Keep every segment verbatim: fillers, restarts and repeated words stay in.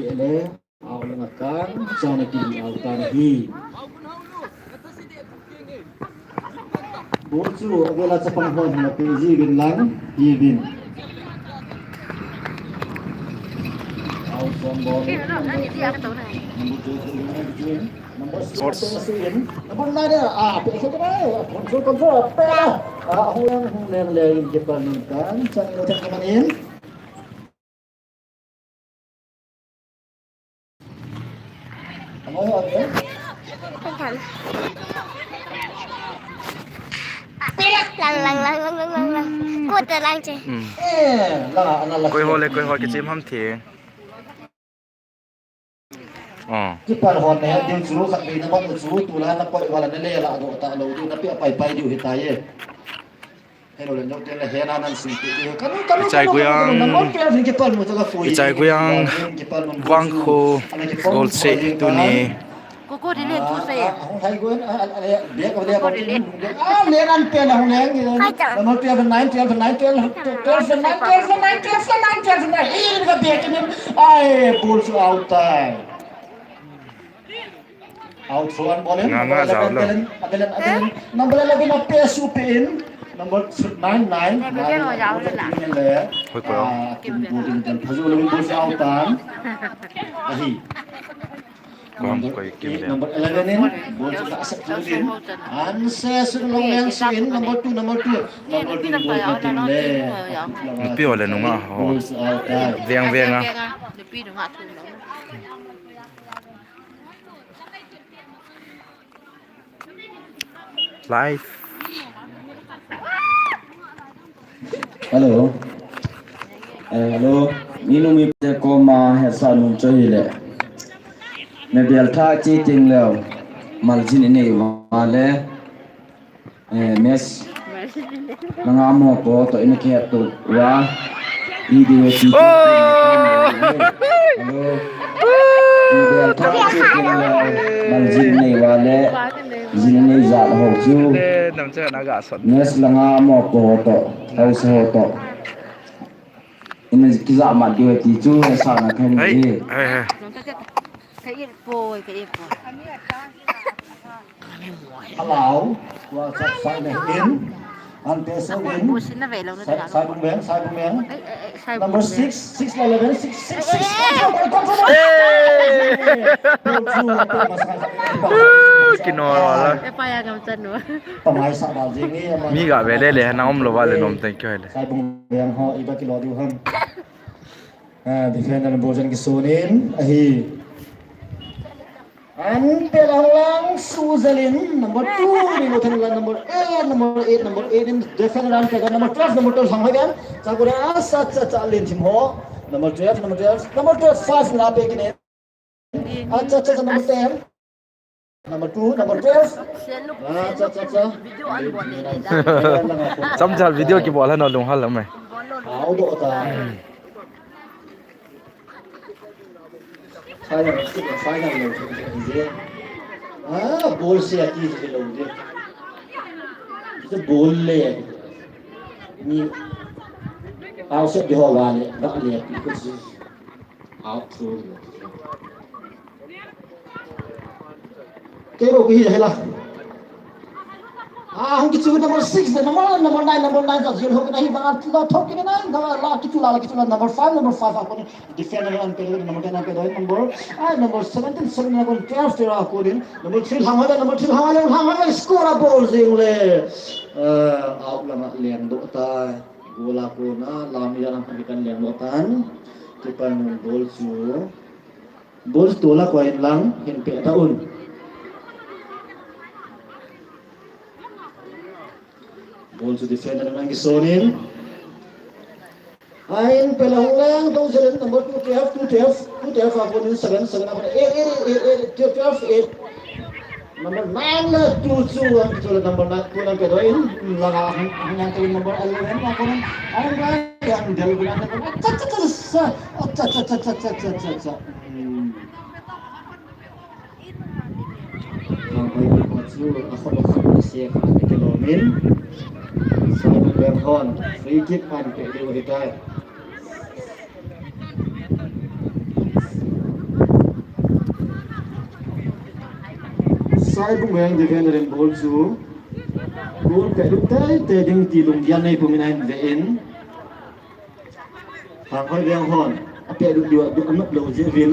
le, au le ngakang, chana ki au tan hi. Ball chu avela chapang hon hin ape jiuvin lang, hi vin. Out from ball. Number two, number six, number nine, ah, control, control, ah, hung leng, hung leng, leng, keeper nun tan, chang lo thak kaman in. Lang, lang, lang, lang, lang, lang. Kota lang che. Hmm. Koi ho le, koi ho kichim ham thi. Oh. Keeper hon ne, ding chu khat ni na bang chu, tu la na koi wala na le la do ta lo, tu na pi pai pai diu hi ta ye. Hello, le note le hena nan sing ti. Kanu, kanu, Ichai kanu, Guiang. Kanu, kanu, kanu, kanu, kanu, kanu, Ichai Guiang. Guangkho. Goal se tuni. Koko dile tu se. Ah, ah, ah, hai Guiang, ah, ah, ah, dia, dia, dia, dia. Ah, le nan pe na hung le. Hai ta. Number twelve, nine, twelve, nine, twelve, twelve, nine, twelve, nine, twelve, nine, twelve, nine. Ih, ka be ke ni. Ai, ball chu out time. Out throw an ball in. Nga, nga, jao lo. Number eleven, eleven, eleven, number eleven, a pass u pe in. Number nine, nine, nine, nine, nine, nine, le. Hoi ko. Ah, kin bu din dan. Phazu eleven ball out tan. Ahi. Kom koi kim de. Number eleven in. Ball chu ka asap tu din. An se su long yang su in. Number two, number two. Number two ball din le. Pi ole nunga ho. Ball out tan. Veng veng a. Live. Hello. Eh, hello. Minu mi pe koma hesa nung cho hi le. Me bel tha chi ting leo. Maljin inei vale. Eh, mes. Langa mo ko to ina ke to wa. Video ti. Oh! Hello. Video ta ti ti la. Mal jin nei wa le. Jin nei ja ho chu. Ne, nam cha na ga son. Mes langa mo ko to. Hau se ho to. Ina kija ma di ti chu sa na kan ni. Hai, hai. Ka ir poi, ka ir poi. Alau, tua chap sai na in. Ante so in. Sai, sai bung beng, sai bung beng. Number six, six eleven, six, six, six. Control, control, control. Hey! Control, control, control. Kinol wala. Pamai sa bal jing ni. Mi ga vele le na om lo vale nom thank you le. Sai bung beng ho iba kilo diu ham. Ah, defender Bojan kisunin ahi. An pe lang lang Suzelin, number two, ni lo thang lang number eight, number eight, number eight in defender an pe number twelve, number twelve sang hai gan. Sa ko asa cha cha lin thim ho. Number twelve, number twelve, number twelve, five na pe kine. Acha, acha, acha, number ten. Number two, number twelve. Acha, acha, acha. Samjal video kibol hana lung hal mai. Au do ta. Final, final lo. Ah, ball se ati se lo de. Ito ball le. Ni. Au se de ho wa le, ba le. Out throw. Kei bou kihi hela. Ah, hung kichu number six, the number, number nine, number nine, that's your hook. Nahi bang la thok kina nine, number la kichu la, la kichu la, number five, number five, apuni defender an pe, number ten an pe, number, ah, number seventeen, seven, number twelve, twelve, apuni, number three, hang hoi, number three, hang hoi, hang hoi, score a ball jing le. Ah, out lama leng do ta. Goal a kona, lam ya lam kan leng do tan. Keeper nun ball chu. Ball chu tola koi lang, hin pe ta un. Ball chu defender nang kisonin. Ahin pe lang lang, dong jelen number two twelve, two twelve, two twelve, aponin seven, seven, aponin eight, eight, eight, eight, twelve, eight. Number nine le two chu, an chu le number nine, two lang pe doin, langa, hung, hung yang ke number eleven, aponin, ahin ba, yang del bulan, cha, cha, cha, cha. Hmm. Ang bai bai ko chu, a khop a khop a se kha, ke lo min. Sai Beng hon, free kick an pe diu hi tai. Saibung Veng defender in ball chu goal pehlut teitei ding ti lunggel nei pumin ahin ve in. Hanghoi Veng hon apehlut diu anop lou jeh uvin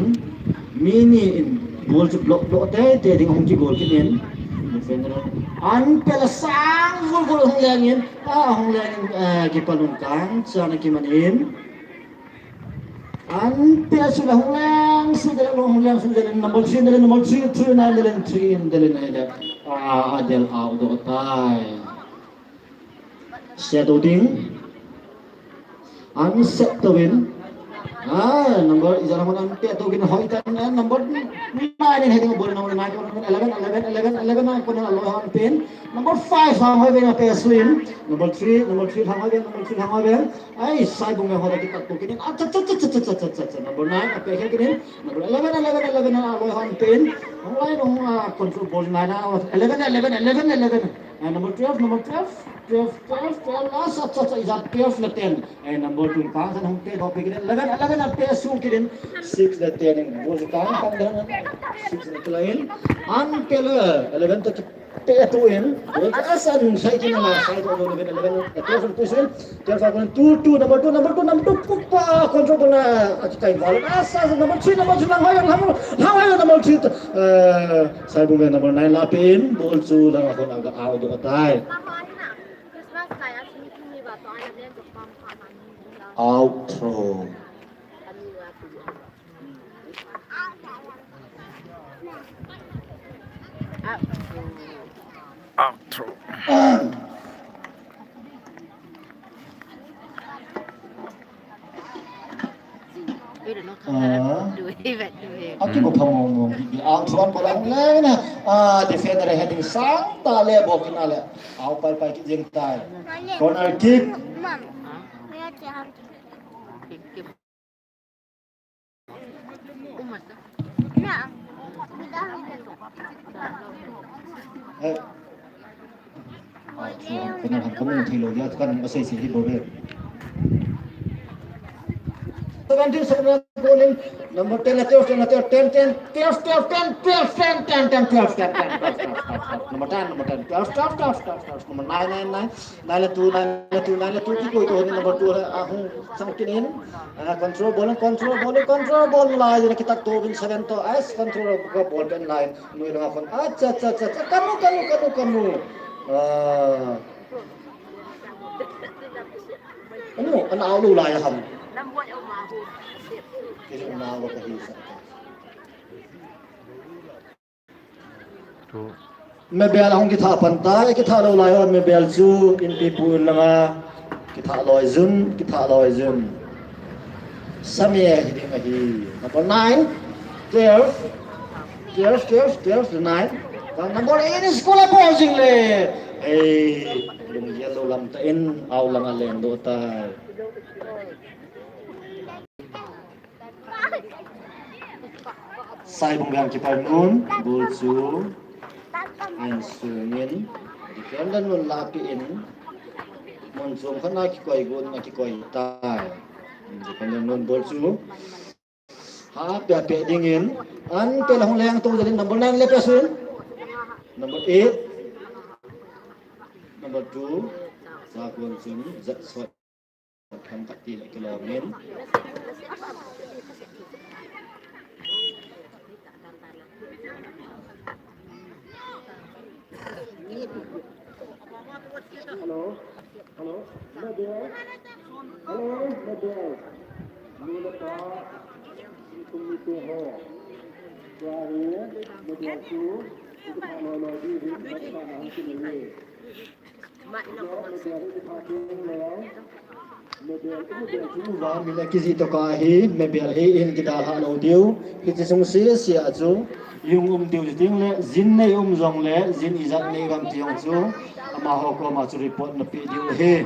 mi ni in ball chu block block teitei ding ahung kigoal kit in. Defender in an pehlut sang gol gol ahung leng in, ahung leng in, eh, keeper lungkang chan akiman in. An pehlut ahung leng, sudel ahung leng, sudel in number three, del in number three, three, nine, del in three, in del in, ah, adel out doh tai. Set doh ding. An set doh in. Ah, number, ijat a hung an pehlut doh in, hoi tan, ah, number nine in heading ball, number nine, eleven, eleven, eleven, eleven, ah, corner a loi hon pen. Number five, Hanghoi Veng a pehlut in. Number three, number three, Hanghoi Veng, number three, Hanghoi Veng. Ai, Saibung Veng ho la kipat pu kit in. Ah, cha, cha, cha. Number nine, apeh khel kit in. Number eleven, eleven, eleven, ah, loi hon pen. Hung lai nung, ah, control ball nine, ah, eleven, eleven, eleven, eleven. Ah, number twelve, number twelve, twelve, twelve, twelve, ah, cha, cha, cha, ijat twelve le ten. Eh, number two, pa, sa hung pehlut doh pe kit in. Eleven, eleven, apeh sung kit in. Six le ten in. Ball chu kang kang den. Six le ten in. An pehlut, eleven to Te tu in, asan sai kin na sai to eleven, eleven, twelve, two, two, two, number two, number two, number two, pupa, control na, ati kai ball. Asa, number three, number three, lang hai, lang hai, number three, eh, Saibung Veng number nine la pen, ball chu lang akon aga out doh tai. Out throw. Out throw. Ah. Aki mo phamong mong. Out throw ko lang lang na. Ah, defender heading sang ta le ball kin a le. Out pai pai kit jeng tai. Corner kick. Seventeen, seventeen, goal in. Number ten, twelve, ten, twelve, ten, ten, twelve, twelve, ten, ten, twelve, ten, ten, twelve, twelve, twelve, number ten, number ten, twelve, twelve, twelve, twelve, twelve, number nine, nine, nine. Nine le two, nine le two, nine le two, kikoi to ni number two le, ah, hung sang kit in. Ah, control ball, control ball, control ball lai, jena kitat to bin seven to, as control ka ball pen lai, noi langa kon. Acha, acha, acha, acha, kanu, kanu, kanu, kanu. Ah. Anu, ana aulu lai ham. Kisi na lo ka hi sa. Mebel ahung kitha pan tai, kitha lou lai hon Mebel chu inpi pu in langa kitha loi jun, kitha loi jun. Sami ahi ding ahi. Number nine, twelve, twelve, twelve, twelve, nine. Number eight is Kula Bojing le. Ei, lung yellow lam ta in, au langa leng doh tai. Saibung Veng keeper nun, ball chu ahin sung in, defender nun lapi in, mun chom khat na kikoi gun, na kikoi tai. Defender nun ball chu ha pe pe ding in, an pe la hung leng to jadin number nine le pe sun. Number eight, number two, sa kun sun, jat sot. Themkhat ti le kilom in. Hello. Hello. Mabel. Hello, Mabel. Nu le pa. Kum ni tu ho. Kya hai? Mabel tu. Tu pa lo lo di di. Mabel na hum ki ni. Mebel hi kijih toh ka hi, Mebel hi in kidalhah lou diu. Hiche sung sese a chu, jung um diu jing le, jin nei um jong le, jin ijat nei gam ti jong chu, amaho koma chu report na pe diu ahi.